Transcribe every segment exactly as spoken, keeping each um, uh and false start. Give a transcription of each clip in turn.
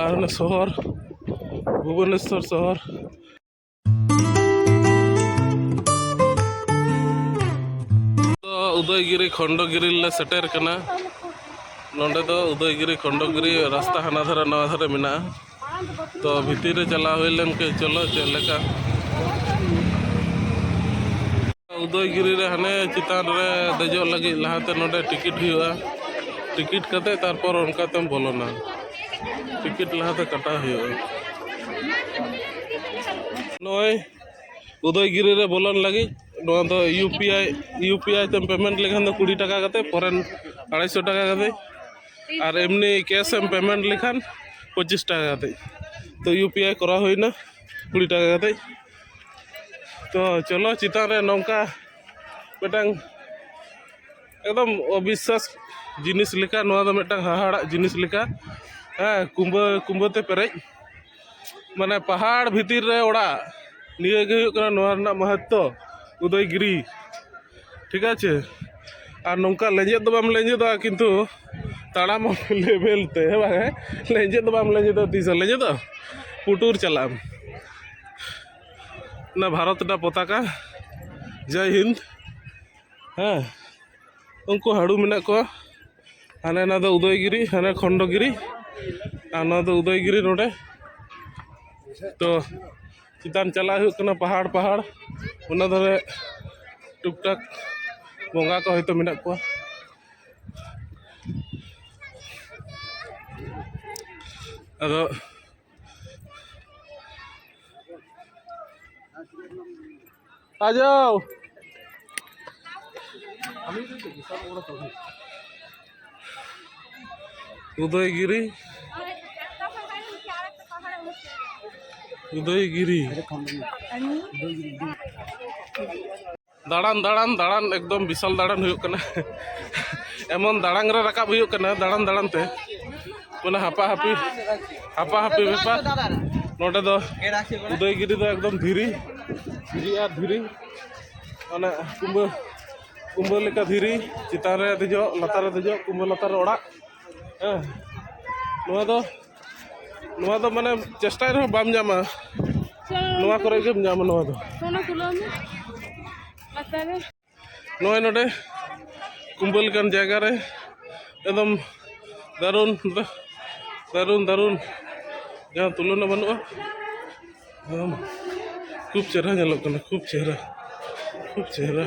ᱟᱨ ᱚᱱᱟ ᱥᱚᱦᱚᱨ, ᱵᱷᱩᱵᱚᱱᱮᱥᱚᱨ ᱥᱚᱦᱚᱨ᱾ ᱛᱚ ᱩᱫᱚᱭᱜᱤᱨᱤ ᱠᱷᱚᱱᱰᱚᱜᱤᱨᱤ ᱞᱮ ᱥᱮᱴᱮᱨ ᱠᱟᱱᱟ᱾ ᱱᱚᱰᱮ ᱫᱚ ᱩᱫᱚᱭᱜᱤᱨᱤ ᱠᱷᱚᱱᱰᱚᱜᱤᱨᱤ ᱨᱟᱥᱛᱟ ᱦᱟᱱᱟ ᱫᱷᱟᱨᱮ ᱱᱚᱣᱟ ᱫᱷᱟᱨᱮ ᱢᱮᱱᱟᱜᱼᱟ᱾ ᱛᱚ ᱵᱷᱤᱛᱤᱨ ᱨᱮ ᱪᱟᱞᱟᱣ ᱦᱩᱭ ᱞᱮᱱ ᱜᱮ, ᱪᱚᱞᱚ ᱪᱮᱫ ᱞᱮᱠᱟ᱾ ᱩᱫᱚᱭᱜᱤᱨᱤ ᱨᱮ ᱦᱟᱱᱮ ᱪᱮᱛᱟᱱ ᱨᱮ ᱫᱮᱡᱚᱜ ᱞᱟᱹᱜᱤᱫ ᱞᱟᱦᱟᱛᱮ ᱱᱚᱰᱮ ᱴᱤᱠᱤᱴ ᱦᱩᱭᱩᱜᱼᱟ᱾ ᱴᱤᱠᱤᱴ ᱠᱟᱛᱮ ᱛᱟᱨᱯᱚᱨ ᱚᱱᱠᱟ ᱛᱮᱢ ᱵᱚᱞᱚᱱᱟ᱾ ᱴᱤᱠᱤᱴ ᱞᱟᱦᱟᱛᱮ ᱠᱟᱴᱟᱣ ᱦᱩᱭᱩᱜᱼᱟ᱾ ᱱᱚᱜᱼᱚᱭ ᱩᱫᱚᱭᱜᱤᱨᱤ ᱨᱮ ᱵᱚᱞᱚᱱ ᱞᱟᱹᱜᱤᱫ ᱱᱚᱣᱟ ᱫᱚ U P I, U P I ᱛᱮᱢ ᱯᱮᱢᱮᱱᱴ ᱞᱮᱠᱷᱟᱱ ᱫᱚ ᱠᱩᱲᱤ ᱴᱟᱠᱟ ᱠᱟᱛᱮ, ᱯᱷᱚᱨᱮᱱ ᱟᱲᱟᱭᱥᱚ ᱴᱟᱠᱟ ᱠᱟᱛᱮ, ᱟᱨ ᱮᱢᱱᱤ ᱠᱮᱥ ᱮᱢ ᱯᱮᱢᱮᱱᱴ ᱞᱮᱠᱷᱟᱱ ᱯᱚᱸᱪᱤᱥ ᱴᱟᱠᱟ ᱠᱟᱛᱮ᱾ ᱛᱚ ᱤᱭᱩ ᱯᱤ ᱟᱭ ᱠᱚᱨᱟᱣ ᱦᱩᱭᱱᱟ ᱠᱩᱲᱤ ᱴᱟᱠᱟ ᱠᱟᱛᱮ᱾ ᱛᱚ ᱪᱚᱞᱚ ᱪᱮᱛᱟᱱ ᱨᱮ ᱱᱚᱝᱠᱟ ᱢᱤᱫᱴᱟᱝ ᱮᱠᱫᱚᱢ ᱚᱵᱤᱥᱥᱟᱥ ᱡᱤᱱᱤᱥ ᱞᱮᱠᱟ, ᱱᱚᱣᱟ ᱫᱚ ᱢᱤᱫᱴᱟᱝ ᱦᱟᱦᱟᱲᱟᱜ ᱡᱤᱱᱤᱥ ᱞᱮᱠᱟ, ᱦᱮᱸ, ᱠᱩᱢᱵᱟᱹ ᱠᱩᱢᱵᱟᱹ ᱛᱮ ᱯᱮᱨᱮᱡ, ᱢᱟᱱᱮ ᱯᱟᱦᱟᱲ ᱵᱷᱤᱛᱤᱨ ᱨᱮ ᱚᱲᱟᱜ᱾ ᱱᱤᱭᱟᱹ ᱜᱮ ᱦᱩᱭᱩᱜ ᱠᱟᱱᱟ ᱱᱚᱣᱟ ᱨᱮᱱᱟᱜ ᱢᱟᱦᱟᱛᱛᱚ, ᱩᱫᱚᱭᱜᱤᱨᱤ, ᱴᱷᱤᱠ ᱟᱪᱷᱮ᱾ ᱟᱨ ᱱᱚᱝᱠᱟ ᱞᱮᱸᱡᱮᱫ ᱫᱚ ᱵᱟᱢ ᱞᱮᱸᱡᱮᱫᱚᱜᱼᱟ, ᱠᱤᱱᱛᱩ ᱛᱟᱲᱟᱢ ᱞᱮᱵᱮᱞ ᱛᱮ, ᱦᱮᱸ ᱵᱟᱝ, ᱦᱮᱸ? ᱞᱮᱸᱡᱮᱫ ᱫᱚ ᱵᱟᱢ ᱞᱮᱸᱡᱮᱫᱚᱜᱼᱟ, ᱛᱤᱥ ᱦᱚᱸ ᱞᱮᱸᱡᱮᱫᱚᱜ ᱯᱩᱴᱩᱨ ᱪᱟᱞᱟᱜ ᱟᱢ᱾ ᱚᱱᱟ ᱵᱷᱟᱨᱚᱛ ᱨᱮᱱᱟᱜ ᱯᱚᱛᱟᱠᱟ, ᱡᱟᱭ ᱦᱤᱱᱫ᱾ ᱦᱮᱸ, ᱩᱱᱠᱩ ᱦᱟᱹᱲᱩ ᱢᱮᱱᱟᱜ ᱠᱚᱣᱟ᱾ ᱦᱟᱱᱮ ᱱᱟ ᱫᱚ ᱩᱫᱚᱭᱜᱤᱨᱤ, ᱦᱟᱱᱮ ᱠᱷᱚᱱᱰᱚᱜᱤᱨᱤ, ᱟᱨ ᱱᱚᱣᱟ ᱫᱚ ᱩᱫᱚᱭᱜᱤᱨᱤ ᱱᱚᱰᱮ᱾ ᱛᱚ ᱪᱮᱛᱟᱱ ᱪᱟᱞᱟᱜ ᱦᱩᱭᱩᱜ ᱠᱟᱱᱟ ᱯᱟᱦᱟᱲ, ᱯᱟᱦᱟᱲ᱾ ᱚᱱᱟ ᱫᱷᱟᱨᱮ ᱴᱩᱠ ᱴᱟᱠ ᱵᱚᱸᱜᱟ ᱠᱚ ᱦᱚᱭᱛᱳ ᱢᱮᱱᱟᱜ ᱠᱚᱣᱟ᱾ ᱟᱫᱚ ᱟᱡᱟᱣ᱾ ᱩᱫᱚᱭᱜᱤᱨᱤ, ᱩᱫᱚᱭᱜᱤᱨᱤ᱾ ᱫᱟᱬᱟᱱ, ᱫᱟᱬᱟᱱ, ᱫᱟᱬᱟᱱ, ᱮᱠᱫᱚᱢ ᱵᱤᱥᱟᱞ ᱫᱟᱬᱟᱱ ᱦᱩᱭᱩᱜ ᱠᱟᱱᱟ᱾ ᱮᱢᱚᱱ ᱫᱟᱬᱟᱝ ᱨᱮ ᱨᱟᱠᱟᱵ ᱦᱩᱭᱩᱜ ᱠᱟᱱᱟ, ᱫᱟᱬᱟᱱ, ᱫᱟᱬᱟᱱ ᱛᱮ᱾ ᱢᱟᱱᱮ ᱦᱟᱯᱟ ᱦᱟᱯᱤ, ᱦᱟᱯᱟ ᱦᱟᱯᱤ ᱵᱮᱯᱟᱨ᱾ ᱱᱚᱰᱮ ᱫᱚ ᱩᱫᱚᱭᱜᱤᱨᱤ ᱫᱚ ᱮᱠᱫᱚᱢ ᱫᱷᱤᱨᱤ, ᱫᱷᱤᱨᱤ ᱟᱨ ᱫᱷᱤᱨᱤ᱾ ᱚᱱᱮ ᱠᱩᱢᱵᱟᱹ, ᱠᱩᱢᱵᱟᱹ ᱞᱮᱠᱟ ᱫᱷᱤᱨᱤ, ᱪᱮᱛᱟᱱ ᱨᱮ ᱫᱮᱡᱚᱜ, ᱞᱟᱛᱟᱨ ᱨᱮ ᱫᱮᱡᱚᱜ, ᱠᱩᱢᱵᱟᱹ ᱞᱟᱛᱟᱨ ᱨᱮ ᱚᱲᱟᱜ᱾ ᱦᱮᱸ, ᱱᱚᱣᱟ ᱫᱚ ᱱᱚᱣᱟ ᱫᱚ ᱢᱟᱱᱮ ᱪᱮᱥᱴᱟᱭ ᱨᱮᱦᱚᱸ ᱵᱟᱢ ᱧᱟᱢᱟ, ᱱᱚᱣᱟ ᱠᱚᱨᱮ ᱜᱮᱢ ᱧᱟᱢᱟ ᱱᱚᱣᱟ ᱫᱚ᱾ ᱥᱚᱱᱟ ᱛᱩᱞᱟᱹᱣ ᱢᱮ ᱞᱟᱛᱟᱨ ᱨᱮ᱾ ᱱᱚᱜᱼᱚᱭ ᱱᱚᱰᱮ ᱠᱩᱢᱵᱟᱹ ᱞᱮᱠᱟᱱ ᱡᱟᱭᱜᱟ ᱨᱮ ᱮᱠᱫᱚᱢ ᱫᱟᱨᱩᱱ, ᱫᱟᱨᱩᱱ, ᱫᱟᱨᱩᱱ, ᱡᱟᱦᱟᱸ ᱛᱩᱞᱚᱱᱟ ᱵᱟᱹᱱᱩᱜᱼᱟ᱾ ᱮᱠᱫᱚᱢ ᱠᱷᱩᱵ ᱪᱮᱦᱨᱟ ᱧᱮᱞᱚᱜ ᱠᱟᱱᱟ, ᱠᱷᱩᱵ ᱪᱮᱦᱨᱟ, ᱠᱷᱩᱵ ᱪᱮᱦᱨᱟ᱾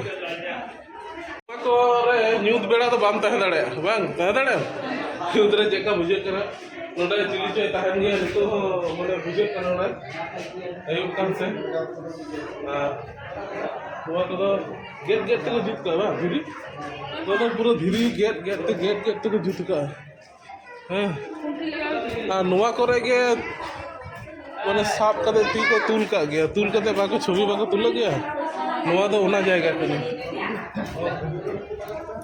ᱱᱚᱣᱟ ᱠᱚᱨᱮ ᱧᱩᱛ ᱵᱮᱲᱟ ᱫᱚ ᱵᱟᱢ ᱛᱟᱦᱮᱸ ᱫᱟᱲᱮᱭᱟᱜᱼᱟ, ᱵᱟᱝ ᱛᱟᱦᱮᱸ ᱫᱟᱲᱮᱭᱟᱜᱼᱟ᱾ ᱧᱩᱛ ᱨᱮ ᱪᱮᱫ ᱞᱮᱠᱟ ᱵᱩᱡᱷᱟᱹᱜ ᱠᱟᱱᱟ, ᱱᱚᱰᱮ ᱪᱤᱞᱤ ᱪᱚᱭ ᱛᱟᱦᱮᱱ ᱜᱮᱭᱟ ᱱᱤᱛᱚᱜ ᱦᱚᱸ, ᱢᱟᱱᱮ ᱵᱩᱡᱷᱟᱹᱜ ᱠᱟᱱᱟ ᱱᱚᱰᱮ ᱟᱹᱭᱩᱵ ᱠᱟᱱ ᱥᱮ᱾ ᱟᱨ ᱱᱚᱣᱟ ᱠᱚᱫᱚ ᱜᱮᱫ ᱜᱮᱫ ᱛᱮᱠᱚ ᱡᱩᱛ ᱠᱟᱜᱼᱟ, ᱵᱟᱝ ᱫᱷᱤᱨᱤ? ᱱᱚᱣᱟ ᱫᱚ ᱯᱩᱨᱟᱹ ᱫᱷᱤᱨᱤ ᱜᱮᱫ ᱜᱮᱫ ᱛᱮ, ᱜᱮᱫ ᱜᱮᱫ ᱛᱮᱠᱚ ᱡᱩᱛ ᱠᱟᱜᱼᱟ᱾ ᱦᱮᱸ, ᱟᱨ ᱱᱚᱣᱟ ᱠᱚᱨᱮ ᱜᱮ ᱢᱟᱱᱮ ᱥᱟᱵ ᱠᱟᱛᱮ ᱛᱤ ᱠᱚ ᱛᱩᱞ ᱠᱟᱜ ᱜᱮᱭᱟ, ᱛᱩᱞ ᱠᱟᱛᱮ ᱵᱟᱠᱚ ᱪᱷᱚᱵᱤ ᱵᱟᱠᱚ ᱛᱩᱞᱟᱹᱜ ᱜᱮᱭᱟ᱾ ᱱᱚᱣᱟ ᱫᱚ ᱚᱱᱟ ᱡᱟᱭᱜᱟ ᱠᱟᱱᱟ᱾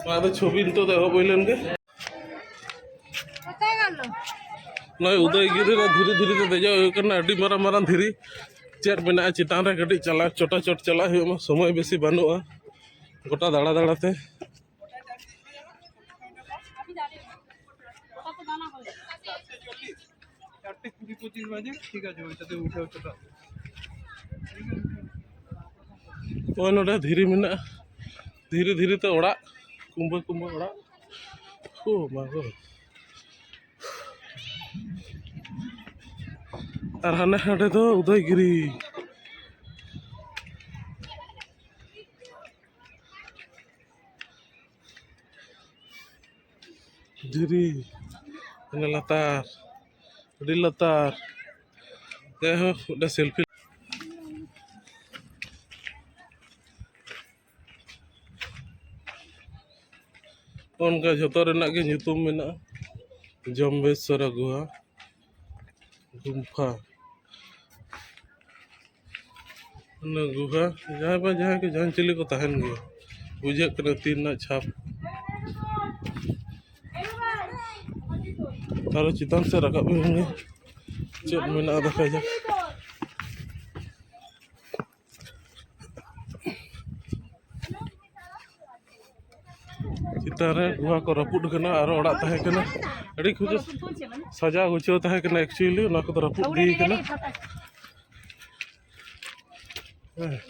ᱱᱚᱣᱟ ᱫᱚ ᱪᱷᱚᱵᱤ ᱱᱤᱛᱚᱜ ᱫᱚ ᱮᱦᱚᱵ ᱦᱩᱭ ᱞᱮᱱ ᱜᱮ᱾ ᱱᱚᱜᱼᱚᱭ ᱩᱫᱚᱭᱜᱤᱨᱤ ᱨᱮ ᱫᱷᱤᱨᱮ ᱫᱷᱤᱨᱮ ᱛᱮ ᱫᱮᱡᱚᱜ ᱦᱩᱭᱩᱜ ᱠᱟᱱᱟ᱾ ᱟᱹᱰᱤ ᱢᱟᱨᱟᱝ ᱢᱟᱨᱟᱝ ᱫᱷᱤᱨᱤ ᱪᱮᱫ ᱢᱮᱱᱟᱜᱼᱟ ᱪᱮᱛᱟᱱ ᱨᱮ, ᱠᱟᱹᱴᱤᱡ ᱪᱟᱞᱟᱜ, ᱪᱚᱴᱟ ᱪᱚᱴ ᱪᱟᱞᱟᱜ ᱦᱩᱭᱩᱜ ᱢᱟ, ᱥᱚᱢᱚᱭ ᱵᱮᱥᱤ ᱵᱟᱹᱱᱩᱜᱼᱟ ᱜᱚᱴᱟ ᱫᱟᱬᱟ ᱫᱟᱬᱟ ᱛᱮ᱾ চারটে কুড়ি পঁচিশ বাজে, ঠিক আছে, ওইটাতে উঠে হচ্ছে তো। ᱱᱚᱜᱼᱚᱭ ᱱᱚᱰᱮ ᱫᱷᱤᱨᱤ ᱢᱮᱱᱟᱜᱼᱟ, ᱫᱷᱤᱨᱤ ᱫᱷᱤᱨᱤ ᱛᱮ ᱚᱲᱟᱜ, ᱠᱩᱢᱵᱟᱹ ᱠᱩᱢᱵᱟᱹ ᱚᱲᱟᱜ᱾ ᱳ ᱢᱟ ᱜᱳ᱾ ᱟᱨ ᱦᱟᱱᱮ ᱦᱟᱸᱰᱮ ᱫᱚ ᱩᱫᱚᱭᱜᱤᱨᱤ᱾ ᱫᱷᱤᱨᱤ ᱦᱟᱱᱮ ᱞᱟᱛᱟᱨ, ᱟᱹᱰᱤ ᱞᱟᱛᱟᱨ᱾ ᱡᱟᱭᱦᱳᱠ, ᱢᱤᱫᱴᱮᱱ ᱥᱮᱞᱯᱷᱤ᱾ ᱚᱱᱠᱟ ᱡᱷᱚᱛᱚ ᱨᱮᱱᱟᱜ ᱜᱮ ᱧᱩᱛᱩᱢ ᱢᱮᱱᱟᱜᱼᱟ᱾ ᱡᱚᱢᱵᱮᱥᱥᱚᱨᱟ ᱜᱩᱦᱟ, ᱜᱩᱢᱯᱷᱟ, ᱚᱱᱟ ᱜᱩᱦᱟ, ᱡᱟᱦᱟᱸᱭ ᱵᱟᱝ ᱡᱟᱦᱟᱸᱭ ᱠᱚ, ᱡᱟᱦᱟᱸ ᱪᱤᱞᱤ ᱠᱚ ᱛᱟᱦᱮᱱ ᱜᱮᱭᱟ, ᱵᱩᱡᱷᱟᱹᱜ ᱠᱟᱱᱟ ᱛᱤ ᱨᱮᱱᱟᱜ ᱪᱷᱟᱯ᱾ ᱟᱨᱚ ᱪᱮᱛᱟᱱ ᱥᱮᱫ ᱨᱟᱠᱟᱵ ᱦᱩᱭᱩᱜ ᱜᱮ, ᱪᱮᱫ ᱢᱮᱱᱟᱜᱼᱟ ᱫᱮᱠᱷᱟ ᱡᱟᱠ᱾ ᱪᱮᱛᱟᱱ ᱨᱮ ᱜᱩᱦᱟ ᱠᱚ ᱨᱟᱹᱯᱩᱫ ᱟᱠᱟᱱᱟ, ᱟᱨᱚ ᱚᱲᱟᱜ ᱛᱟᱦᱮᱸ ᱠᱟᱱᱟ, ᱟᱹᱰᱤ ᱠᱷᱩᱵ ᱥᱟᱡᱟᱣ ᱜᱩᱪᱷᱟᱹᱣ ᱛᱟᱦᱮᱸ ᱠᱟᱱᱟ᱾ Actually ᱚᱱᱟ ᱠᱚᱫᱚ ᱨᱟᱹᱯᱩᱫ ᱤᱫᱤ ᱠᱟᱱᱟ᱾ ᱦᱮᱸ᱾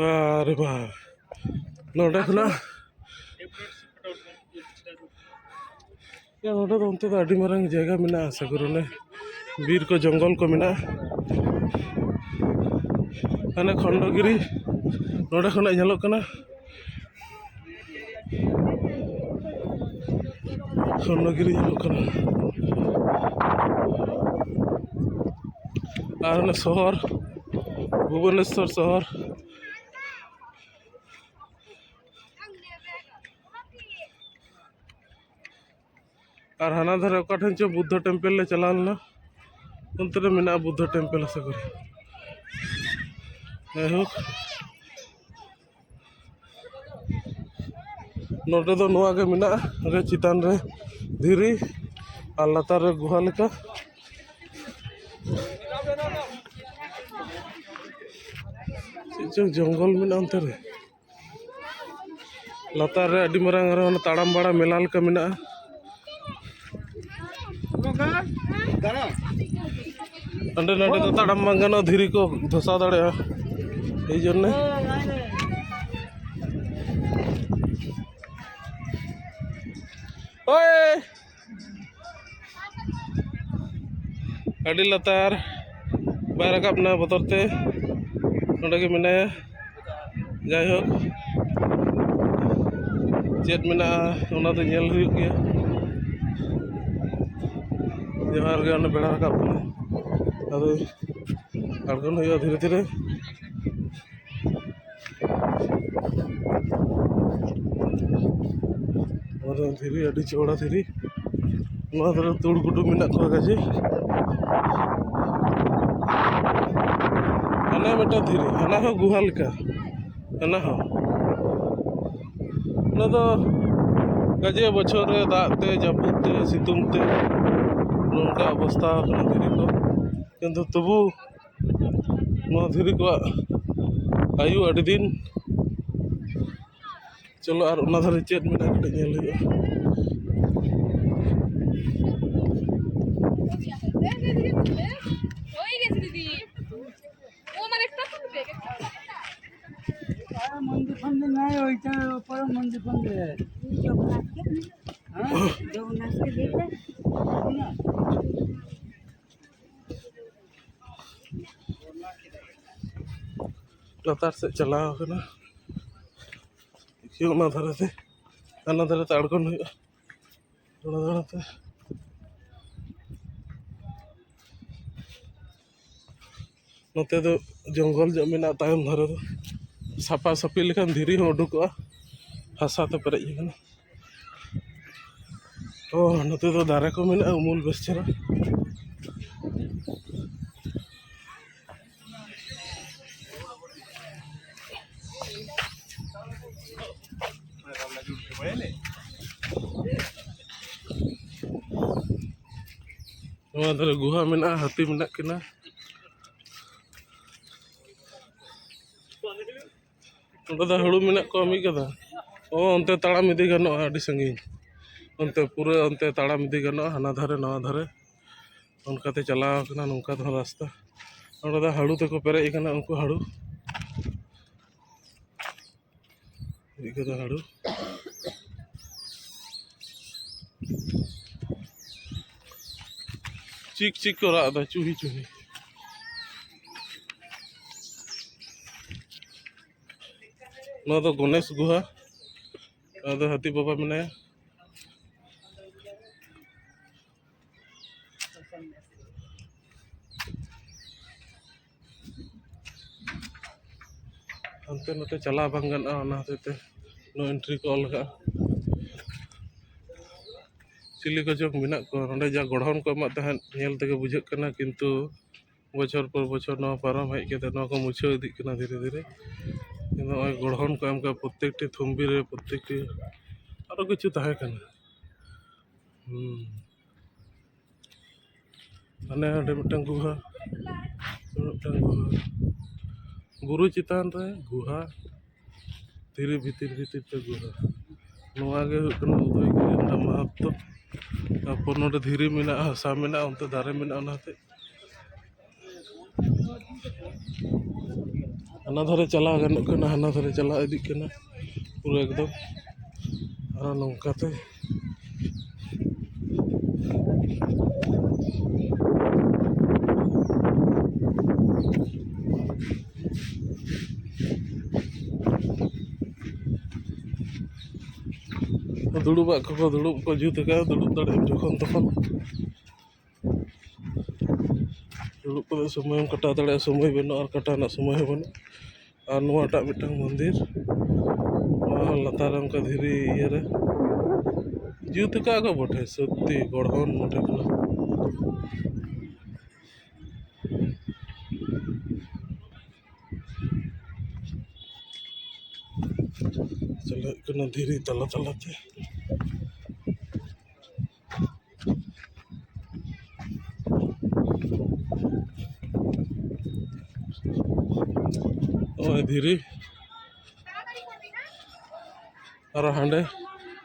ᱟᱨᱮ ᱵᱟ, ᱱᱚᱰᱮ ᱠᱷᱚᱱᱟᱜ ᱭᱟ, ᱱᱚᱰᱮ ᱫᱚ ᱚᱱᱛᱮ ᱫᱚ ᱟᱹᱰᱤ ᱢᱟᱨᱟᱝ ᱡᱟᱭᱜᱟ ᱢᱮᱱᱟᱜᱼᱟ, ᱥᱟᱹᱜᱩᱨ ᱚᱱᱮ ᱵᱤᱨ ᱠᱚ, ᱡᱚᱝᱜᱚᱞ ᱠᱚ ᱢᱮᱱᱟᱜᱼᱟ᱾ ᱦᱟᱱᱮ ᱠᱷᱚᱱᱰᱚᱜᱤᱨᱤ ᱱᱚᱰᱮ ᱠᱷᱚᱱᱟᱜ ᱧᱮᱞᱚᱜ ᱠᱟᱱᱟ᱾ ᱠᱷᱚᱱᱰᱚᱜᱤᱨᱤ ᱧᱮᱞᱚᱜ ᱠᱟᱱᱟ᱾ ᱟᱨ ᱚᱱᱟ ᱥᱚᱦᱚᱨ, ᱵᱷᱩᱵᱚᱱᱮᱥᱥᱚᱨ ᱥᱚᱦᱚᱨ᱾ ᱟᱨ ᱦᱟᱱᱟ ᱫᱷᱟᱨᱮ ᱚᱠᱟ ᱴᱷᱮᱱ ᱪᱚ ᱵᱩᱫᱽᱫᱷᱚ ᱴᱮᱢᱯᱮᱞ ᱞᱮ ᱪᱟᱞᱟᱣ ᱞᱮᱱᱟ, ᱚᱱᱛᱮ ᱨᱮ ᱢᱮᱱᱟᱜᱼᱟ ᱵᱩᱫᱽᱫᱷᱚ ᱴᱮᱢᱯᱮᱞ, ᱟᱥᱟ ᱠᱚᱨᱮ᱾ ᱡᱟᱭᱦᱳᱠ, ᱱᱚᱰᱮ ᱫᱚ ᱱᱚᱣᱟ ᱜᱮ ᱢᱮᱱᱟᱜᱼᱟ, ᱚᱸᱰᱮ ᱪᱮᱛᱟᱱ ᱨᱮ ᱫᱷᱤᱨᱤ ᱟᱨ ᱞᱟᱛᱟᱨ ᱨᱮ ᱜᱩᱦᱟ ᱞᱮᱠᱟ᱾ ᱪᱮᱫ ᱪᱚᱝ ᱡᱚᱝᱜᱚᱞ ᱢᱮᱱᱟᱜᱼᱟ ᱚᱱᱛᱮ ᱨᱮ᱾ ᱞᱟᱛᱟᱨ ᱨᱮ ᱟᱹᱰᱤ ᱢᱟᱨᱟᱝ ᱟᱨᱦᱚᱸ ᱚᱱᱟ ᱛᱟᱲᱟᱢ ᱵᱟᱲᱟ ᱢᱮᱞᱟ ᱞᱮᱠᱟ ᱢᱮᱱᱟᱜᱼᱟ᱾ ᱦᱟᱸᱰᱮ ᱱᱟᱰᱮ ᱫᱚ ᱛᱟᱲᱟᱢ ᱵᱟᱝ ᱜᱟᱱᱚᱜᱼᱟ, ᱫᱷᱤᱨᱤ ᱠᱚ ᱫᱷᱚᱥᱟᱣ ᱫᱟᱲᱮᱭᱟᱜᱼᱟ, ᱮᱭ ᱡᱚᱱᱱᱮ᱾ ᱳᱭ! ᱟᱹᱰᱤ ᱞᱟᱛᱟᱨ, ᱵᱟᱭ ᱨᱟᱠᱟᱵ ᱮᱱᱟ ᱵᱚᱛᱚᱨ ᱛᱮ, ᱱᱚᱰᱮ ᱜᱮ ᱢᱮᱱᱟᱭᱟ᱾ ᱡᱟᱭᱦᱳᱠ, ᱪᱮᱫ ᱢᱮᱱᱟᱜᱼᱟ ᱚᱱᱟ ᱫᱚ ᱧᱮᱞ ᱦᱩᱭᱩᱜ ᱜᱮᱭᱟ᱾ ᱡᱚᱦᱟᱨ ᱜᱮ, ᱚᱸᱰᱮ ᱵᱮᱲᱟ ᱨᱟᱠᱟᱵ ᱠᱟᱱᱟ, ᱟᱫᱚ ᱟᱬᱜᱚᱱ ᱦᱩᱭᱩᱜᱼᱟ ᱫᱷᱤᱨᱮ ᱫᱷᱤᱨᱮ᱾ ᱱᱚᱣᱟ ᱫᱚ ᱫᱷᱤᱨᱤ, ᱟᱹᱰᱤ ᱪᱚᱣᱲᱟ ᱫᱷᱤᱨᱤ᱾ ᱱᱚᱣᱟ ᱫᱷᱟᱨᱮ ᱛᱩᱲ ᱜᱩᱰᱩ ᱢᱮᱱᱟᱜ ᱠᱚᱣᱟ ᱜᱟᱡᱮ᱾ ᱦᱟᱱᱟ ᱢᱤᱫᱴᱟᱝ ᱫᱷᱤᱨᱤ, ᱦᱟᱱᱟ ᱦᱚᱸ ᱜᱩᱦᱟ ᱞᱮᱠᱟ, ᱦᱟᱱᱟ ᱦᱚᱸ᱾ ᱚᱱᱟ ᱫᱚ ᱜᱟᱡᱮ ᱵᱚᱪᱷᱚᱨ ᱨᱮ ᱫᱟᱜ ᱛᱮ, ᱡᱟᱹᱯᱩᱫ ᱛᱮ, ᱥᱤᱛᱩᱝ ᱛᱮ, ᱱᱚᱝᱠᱟ ᱚᱵᱚᱥᱛᱟ ᱟᱠᱟᱱᱟ ᱫᱷᱤᱨᱤ ᱠᱚ, ᱠᱤᱱᱛᱩ ᱛᱚᱵᱩ ᱱᱚᱣᱟ ᱫᱷᱤᱨᱤ ᱠᱚᱣᱟᱜ ᱟᱭᱩ ᱟᱹᱰᱤ ᱫᱤᱱ᱾ ᱪᱚᱞᱚ ᱟᱨ ᱚᱱᱟ ᱫᱷᱟᱨᱮ ᱪᱮᱫ ᱢᱮᱱᱟᱜᱼᱟ ᱠᱟᱹᱴᱤᱡ ᱧᱮᱞ ᱦᱩᱭᱩᱜᱼᱟ᱾ मंदिर फंदे नहीं होता, ऊपर मंदिर फंदे है। हाँ? ᱞᱟᱛᱟᱨ ᱥᱮᱫ ᱪᱟᱞᱟᱣ ᱟᱠᱟᱱᱟ᱾ ᱫᱮᱠᱷᱤ ᱚᱱᱟ ᱫᱷᱟᱨᱮ ᱛᱮ, ᱦᱟᱱᱟ ᱫᱷᱟᱨᱮ ᱛᱮ ᱟᱬᱜᱚᱱ ᱦᱩᱭᱩᱜᱼᱟ᱾ ᱫᱟᱬᱟ ᱫᱟᱬᱟ ᱛᱮ ᱱᱚᱛᱮ ᱫᱚ ᱡᱚᱝᱜᱚᱞ ᱧᱚᱜ ᱢᱮᱱᱟᱜᱼᱟ, ᱛᱟᱭᱚᱢ ᱫᱷᱟᱨᱮ ᱫᱚ ᱥᱟᱯᱷᱟ ᱥᱟᱹᱯᱷᱤ ᱞᱮᱠᱷᱟᱱ ᱫᱷᱤᱨᱤ ᱦᱚᱸ ᱩᱰᱩᱠᱚᱜᱼᱟ, ᱦᱟᱥᱟ ᱛᱮ ᱯᱮᱨᱮᱡ ᱟᱠᱟᱱᱟ᱾ ᱚ, ᱱᱚᱛᱮ ᱫᱚ ᱫᱟᱨᱮ ᱠᱚ ᱢᱮᱱᱟᱜᱼᱟ ᱩᱢᱩᱞ ᱵᱮᱥ ᱪᱮᱦᱨᱟ᱾ ᱱᱚᱣᱟ ᱫᱷᱟᱨᱮ ᱜᱩᱦᱟ ᱢᱮᱱᱟᱜᱼᱟ, ᱦᱟᱹᱛᱤ ᱢᱮᱱᱟᱜ ᱠᱤᱱᱟ᱾ ᱱᱚᱸᱰᱮ ᱫᱚ ᱦᱟᱹᱲᱩ ᱢᱮᱱᱟᱜ ᱠᱚᱣᱟ ᱢᱤᱫ ᱜᱟᱫᱟ᱾ ᱚ, ᱚᱱᱛᱮ ᱛᱟᱲᱟᱢ ᱤᱫᱤ ᱜᱟᱱᱚᱜᱼᱟ ᱟᱹᱰᱤ ᱥᱟᱺᱜᱤᱧ᱾ ᱚᱱᱛᱮ ᱯᱩᱨᱟᱹ ᱚᱱᱛᱮ ᱛᱟᱲᱟᱢ ᱤᱫᱤ ᱜᱟᱱᱚᱜᱼᱟ, ᱦᱟᱱᱟ ᱫᱷᱟᱨᱮ ᱱᱟᱣᱟ ᱫᱷᱟᱨᱮ᱾ ᱚᱱᱠᱟᱛᱮ ᱪᱟᱞᱟᱣ ᱟᱠᱟᱱᱟ, ᱱᱚᱝᱠᱟ ᱫᱚ ᱨᱟᱥᱛᱟ᱾ ᱱᱚᱸᱰᱮ ᱫᱚ ᱦᱟᱹᱲᱩ ᱛᱮᱠᱚ ᱯᱮᱨᱮᱡ ᱟᱠᱟᱱᱟ, ᱩᱱᱠᱩ ᱦᱟᱹᱲᱩ᱾ ᱢᱤᱫ ᱜᱟᱫᱟ ᱦᱟᱹᱲᱩ᱾ ᱪᱤᱠ ᱪᱤᱠ ᱠᱚ ᱨᱟᱜ ᱮᱫᱟ, ᱪᱩᱦᱤ ᱪᱩᱦᱤ᱾ ᱱᱚᱣᱟ ᱫᱚ ᱜᱚᱱᱮᱥ ᱜᱩᱦᱟ᱾ ᱱᱚᱣᱟ ᱫᱚ ᱦᱟᱹᱛᱤ ᱵᱟᱵᱟ ᱢᱮᱱᱟᱭᱟ᱾ ᱦᱟᱱᱛᱮ ᱱᱚᱛᱮ ᱪᱟᱞᱟᱣ ᱵᱟᱝ ᱜᱟᱱᱚᱜᱼᱟ, ᱚᱱᱟ ᱦᱚᱛᱮᱡ ᱛᱮ no entry ᱠᱚ ᱚᱞ ᱟᱠᱟᱫᱼᱟ᱾ ᱪᱤᱞᱤ ᱠᱚᱪᱚᱝ ᱢᱮᱱᱟᱜ ᱠᱚᱣᱟ ᱱᱚᱸᱰᱮ, ᱡᱟ ᱜᱚᱲᱦᱚᱱ ᱠᱚ ᱮᱢᱟᱜ ᱛᱟᱦᱮᱸᱫ ᱧᱮᱞ ᱛᱮᱜᱮ ᱵᱩᱡᱷᱟᱹᱜ ᱠᱟᱱᱟ, ᱠᱤᱱᱛᱩ ᱵᱚᱪᱷᱚᱨ ᱯᱚᱨ ᱵᱚᱪᱷᱚᱨ ᱱᱚᱣᱟ ᱯᱟᱨᱚᱢ ᱦᱮᱡ ᱠᱟᱛᱮ ᱱᱚᱣᱟ ᱠᱚ ᱢᱩᱪᱷᱟᱹᱣ ᱤᱫᱤᱜ ᱠᱟᱱᱟ ᱫᱷᱤᱨᱮ ᱫᱷᱤᱨᱮ᱾ ᱱᱚᱜᱼᱚᱭ ᱜᱚᱲᱦᱚᱱ ᱠᱚ ᱮᱢ ᱠᱟᱜᱼᱟ ᱯᱨᱚᱛᱮᱠᱴᱤ ᱛᱷᱩᱢᱵᱤ ᱨᱮ, ᱯᱨᱚᱛᱮᱠᱴᱤ ᱟᱨᱚ ᱠᱤᱪᱷᱩ ᱛᱟᱦᱮᱸ ᱠᱟᱱᱟ᱾ ᱦᱩᱸ᱾ ᱦᱟᱱᱮ ᱦᱟᱸᱰᱮ ᱢᱤᱫᱴᱟᱝ ᱜᱩᱦᱟ, ᱢᱤᱫᱴᱟᱝ ᱜᱩᱦᱟ, ᱵᱩᱨᱩ ᱪᱮᱛᱟᱱ ᱨᱮ ᱜᱩᱦᱟ, ᱫᱷᱤᱨᱤ ᱵᱷᱤᱛᱤᱨ ᱵᱷᱤᱛᱤᱨ ᱛᱮ ᱜᱩᱦᱟ᱾ ᱱᱚᱣᱟ ᱜᱮ ᱦᱩᱭᱩᱜ ᱠᱟᱱᱟ ᱩᱫᱚᱭᱜᱤᱨᱤ ᱨᱮᱱᱟᱜ ᱢᱟᱦᱟᱛᱛᱚ᱾ ᱛᱟᱨᱯᱚᱨ ᱱᱚᱰᱮ ᱫᱷᱤᱨᱤ ᱢᱮᱱᱟᱜᱼᱟ, ᱦᱟᱥᱟ ᱢᱮᱱᱟᱜᱼᱟ, ᱚᱱᱛᱮ ᱫᱟᱨᱮ ᱢᱮᱱᱟᱜᱼᱟ, ᱚᱱᱟ ᱦᱚᱛᱮᱡ ᱦᱟᱱᱟ ᱫᱷᱟᱨᱮ ᱪᱟᱞᱟᱣ ᱜᱟᱱᱚᱜ ᱠᱟᱱᱟ, ᱦᱟᱱᱟ ᱫᱷᱟᱨᱮ ᱪᱟᱞᱟᱣ ᱤᱫᱤᱜ ᱠᱟᱱᱟ ᱯᱩᱨᱟᱹ ᱮᱠᱫᱚᱢ᱾ ᱟᱨ ᱱᱚᱝᱠᱟᱛᱮ ᱫᱩᱲᱩᱵᱟᱜ ᱠᱚᱠᱚ ᱫᱩᱲᱩᱵ ᱠᱚ ᱡᱩᱛ ᱟᱠᱟᱫᱼᱟ, ᱫᱩᱲᱩᱵ ᱫᱟᱲᱮᱭᱟᱜᱼᱟᱢ ᱡᱚᱠᱷᱚᱱ ᱛᱚᱠᱷᱚᱱ᱾ ᱫᱩᱲᱩᱵ ᱠᱟᱛᱮ ᱥᱚᱢᱚᱭᱮᱢ ᱠᱟᱴᱟᱣ ᱫᱟᱲᱮᱭᱟᱜᱼᱟ, ᱥᱚᱢᱚᱭ ᱵᱟᱹᱱᱩᱜᱼᱟ ᱟᱨ ᱠᱟᱴᱟᱣ ᱨᱮᱱᱟᱜ ᱥᱚᱢᱚᱭ ᱦᱚᱸ ᱵᱟᱹᱱᱩᱜᱼᱟ᱾ ᱟᱨ ᱱᱚᱣᱟᱴᱟᱜ ᱢᱤᱫᱴᱟᱝ ᱢᱚᱱᱫᱤᱨ, ᱱᱚᱣᱟ ᱦᱚᱸ ᱞᱟᱛᱟᱨ ᱨᱮ ᱚᱱᱠᱟ ᱫᱷᱤᱨᱤ ᱤᱭᱟᱹᱨᱮ ᱡᱩᱛ ᱟᱠᱟᱫ ᱠᱚ ᱵᱚᱴᱷᱮ, ᱥᱚᱛᱛᱤ ᱜᱚᱲᱦᱚᱱ ᱵᱚᱴᱷᱮ ᱠᱟᱱᱟ᱾ ᱪᱟᱞᱟᱜ ᱠᱟᱱᱟ ᱫᱷᱤᱨᱤ ᱛᱟᱞᱟ ᱛᱟᱞᱟᱛᱮ᱾ ᱱᱚᱜᱼᱚᱭ ᱫᱷᱤᱨᱤ᱾ ᱟᱨᱚ ᱦᱟᱸᱰᱮ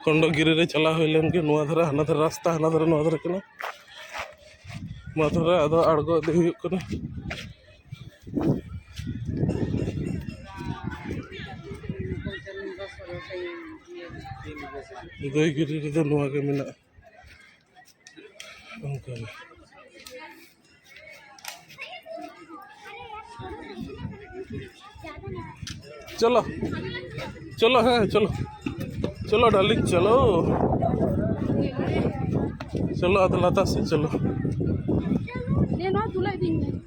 ᱠᱷᱚᱱᱰᱚᱜᱤᱨᱤ ᱨᱮ ᱪᱟᱞᱟᱣ ᱦᱩᱭ ᱞᱮᱱ ᱜᱮ᱾ ᱱᱚᱣᱟ ᱫᱷᱟᱨᱮ ᱦᱟᱱᱟ ᱫᱷᱟᱨᱮ ᱨᱟᱥᱛᱟ, ᱦᱟᱱᱟ ᱫᱷᱟᱨᱮ ᱱᱚᱣᱟ ᱫᱷᱟᱨᱮ ᱠᱟᱱᱟ᱾ ᱱᱚᱣᱟ ᱫᱷᱟᱨᱮ ᱟᱫᱚ ᱟᱬᱜᱚ ᱤᱫᱤ ᱦᱩᱭᱩᱜ ᱠᱟᱱᱟ᱾ ᱩᱫᱚᱭᱜᱤᱨᱤ ᱨᱮᱫᱚ ᱱᱚᱣᱟ ᱜᱮ ᱢᱮᱱᱟᱜᱼᱟ᱾ ᱚᱱᱠᱟ ᱜᱮ᱾ ᱪᱚᱞᱚ, ᱪᱚᱞᱚ, ᱦᱮᱸ, ᱪᱚᱞᱚ, ᱪᱚᱞᱚ, ᱰᱟᱨᱞᱤᱝ, ᱪᱚᱞᱚ, ᱪᱚᱞᱚ, ᱟᱫᱚ ᱞᱟᱛᱟᱨ ᱥᱮᱫ ᱪᱚᱞᱚ᱾ ᱱᱚᱣᱟ ᱛᱩᱞᱟᱹᱣ ᱤᱫᱤᱧ ᱢᱮ᱾